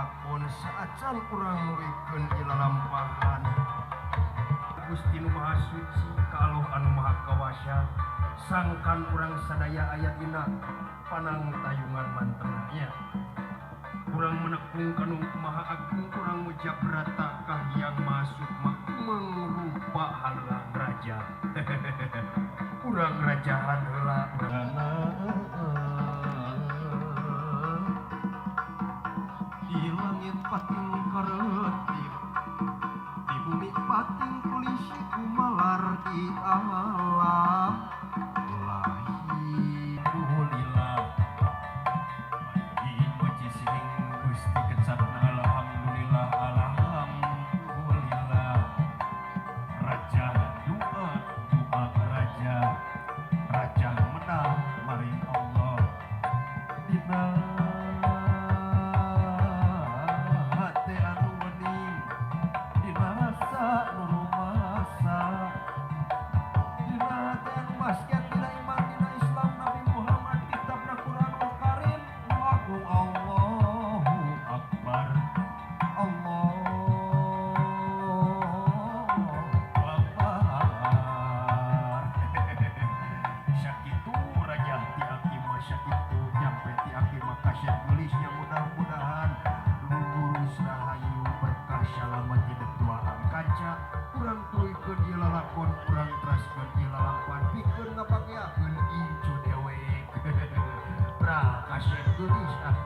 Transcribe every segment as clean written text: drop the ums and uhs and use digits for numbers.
lalakon saacan urang nuluykeun ieu lalampahan. Gusti nu Maha Suci ka Allah anu Maha Kawasa sangkan urang sadaya aya dina panangtayungan mantena. Urang menekung ka nu Maha Agung, urang mujabrata ka Hyang Maha Sukma mangrupa halang raja. Urang rajahan heula. Di langit pating karetip, di bumi pating polisi kumalar di alam lahir. Gusti kecapna alhamdulillah, alhamdulillah. Raja doa, doa raja, raja menang maring Allah. Dina hate anu wening, dina rasa nu rumasa, dina hate anu basket, dina iman, dina Islam Nabi Muhammad, kitabna Quranul Karim, agung Allahu Akbar, Allahu Akbar. Sakitu raja ti aki mah sakitu nyampe ti aki mah kasep geulisnya, mudah-mudahan lurus rahayu berkah salamat hidup tuaan kaca. Urang tuluykeun ieu lalakon, urang teraskeun ieu lalampahan, pikeun ngabageakeun incu dewek. Pra kasep geulis ah.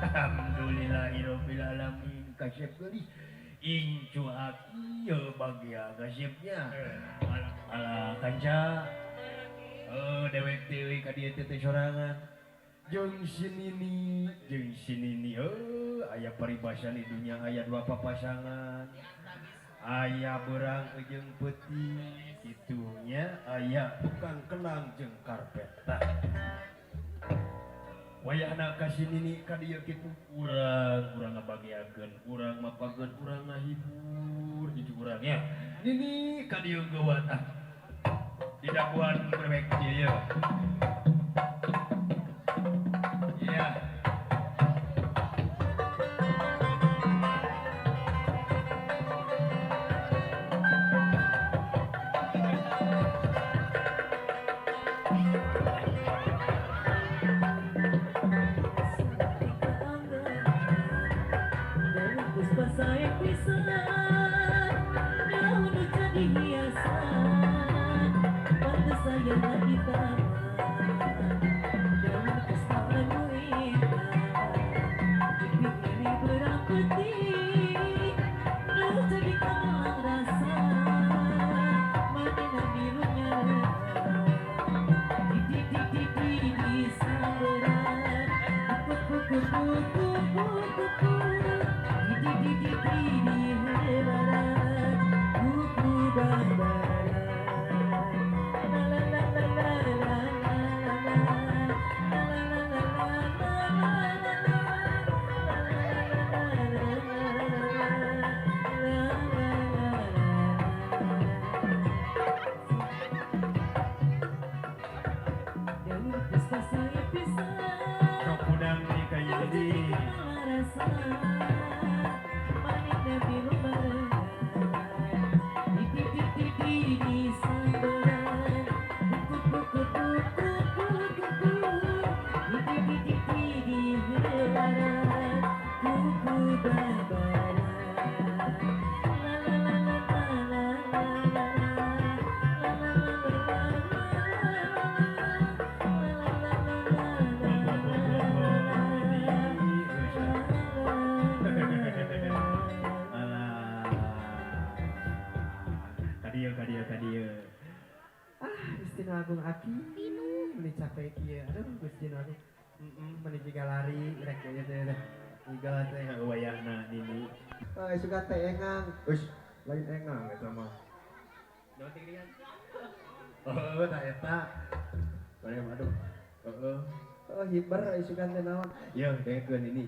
Alhamdulillahirobbilalamin kasep geulis incu aki bagia kasepnya. Alah kanca dewek teh ka dieu teh sorangan jeung si Nini, jeung si Nini aya paribasa di dunya aya dua papasangan, aya beurang jeung peuting kitunya, aya tukang kenang jeung karpet. Tah wayahna ka si Nini ka dieu kitu urang urang ngabagiakeun, urang mapageun, urang ngahibur gitu urangnya. Nini ka dieu geuwat ah. Didakuan berwek dieu ye. Iya. Ka dieu, ka dieu, ka dieu. Ah, Gusti Nu Agung aki. Meni capek kieu. Aduh, Gusti Nu Agung. Heeh, meni jiga lari rek ieu teh. Jiga teh. Wayahna nini. Oh, suka teh engang. Ush, lain engang eta mah. Naon teh geuningan? Oh, tah eta. Bari aduh. Heeh. Oh, hiber isukan teh naon? Yeuh, dengekeun ini.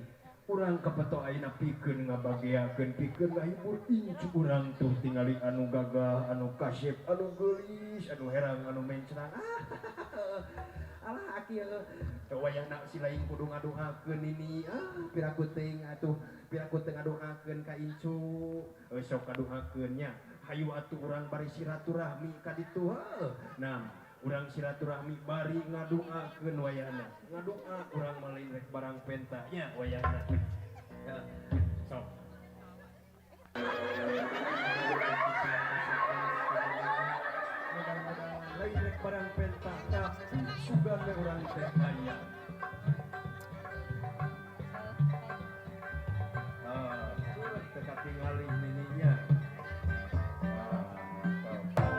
Urang kapeto ayeuna pikeun ngabageakeun, pikeun ngahibur incu urang tuh tingali anu gagah, anu kasep, anu geulis, anu herang, anu mencrang. Alah aki heuh. Wayahna si lain kudu ngadoakeun ini. Ah, piraku teuing atuh, piraku teu ngadoakeun ka incu. Sok kadoakeun nya. Hayu atuh urang bari silaturahmi ka ditu heuh. Nah, urang silaturahmi bari ngadoakeun wayahna. Ngadoa urang mah lain rek barang penta nya wayahna. Ya, sok. Mudah-mudahan lain rek barang penta tapi sugan we urang teh aya. Ah, teu katingali nininya. Ah, sok.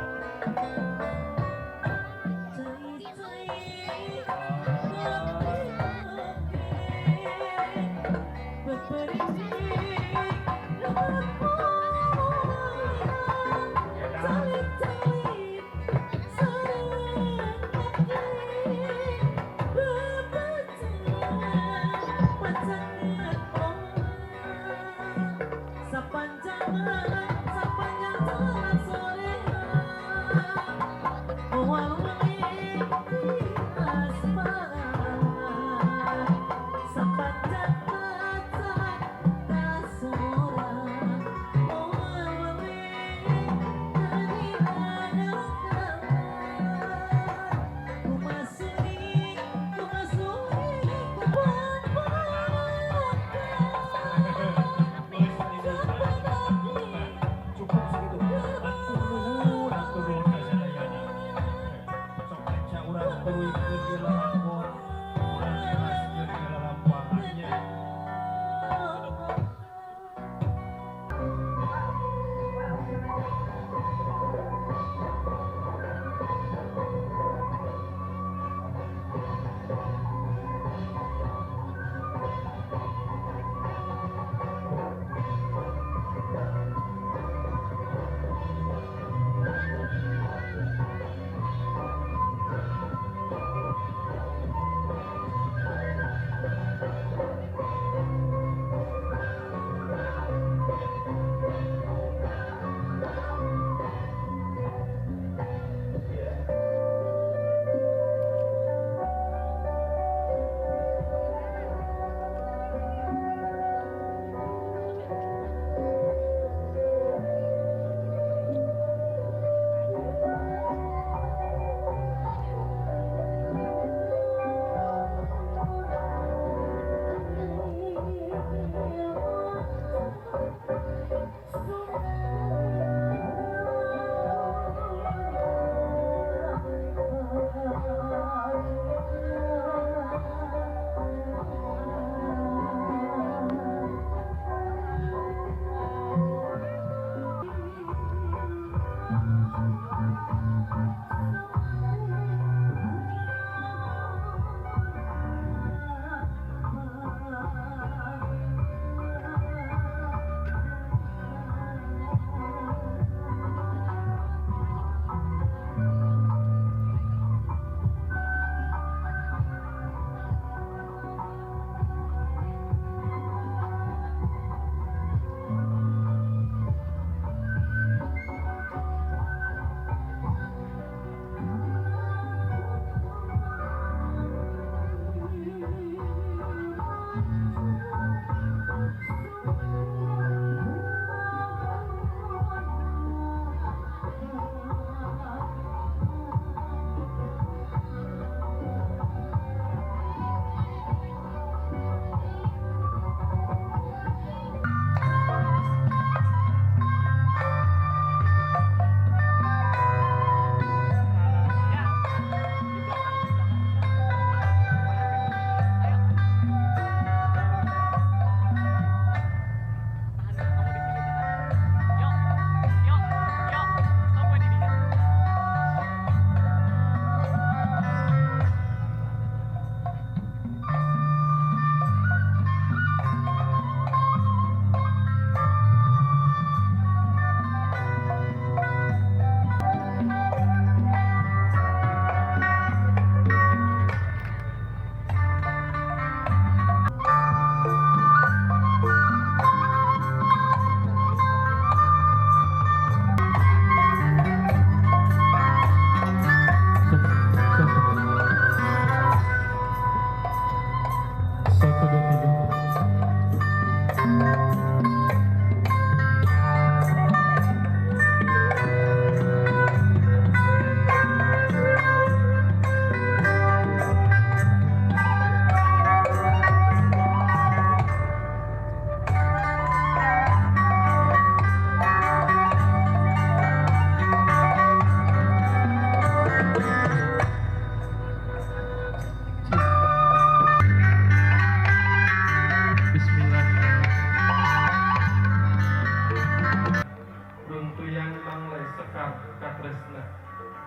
Tuyan mangle sekar katresna,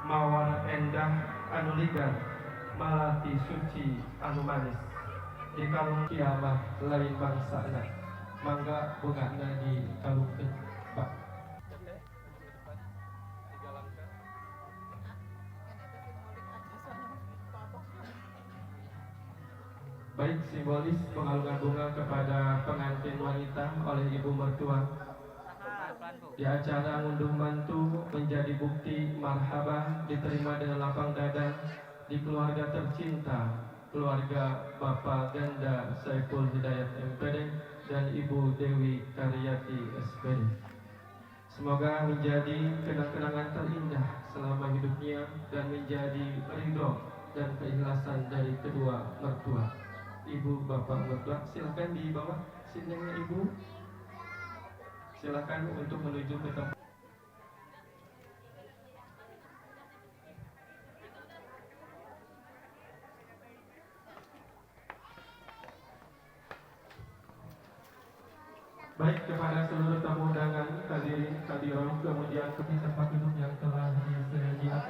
mawar endah anu ligar, malati suci anu manis, di kalung kiamah lain bangsana. Mangga bungana dikalungkeun, Pak. Tiga langkah. Baik, simbolis pengalungan bunga kepada pengantin wanita oleh ibu mertua di acara ngunduh mantu menjadi bukti marhaba diterima dengan lapang dada di keluarga tercinta, keluarga Bapak Ganda Saiful Hidayat MPD dan Ibu Dewi Karyati SPD. Semoga menjadi kenang-kenangan terindah selama hidupnya dan menjadi ridho dan keikhlasan dari kedua mertua. Ibu bapak mertua, silakan di bawah sindennya, Ibu. Silakan untuk menuju ke tempat. Baik, kepada seluruh tamu undangan, hadirin hadirat, kemudian ke tempat duduk yang telah disediakan.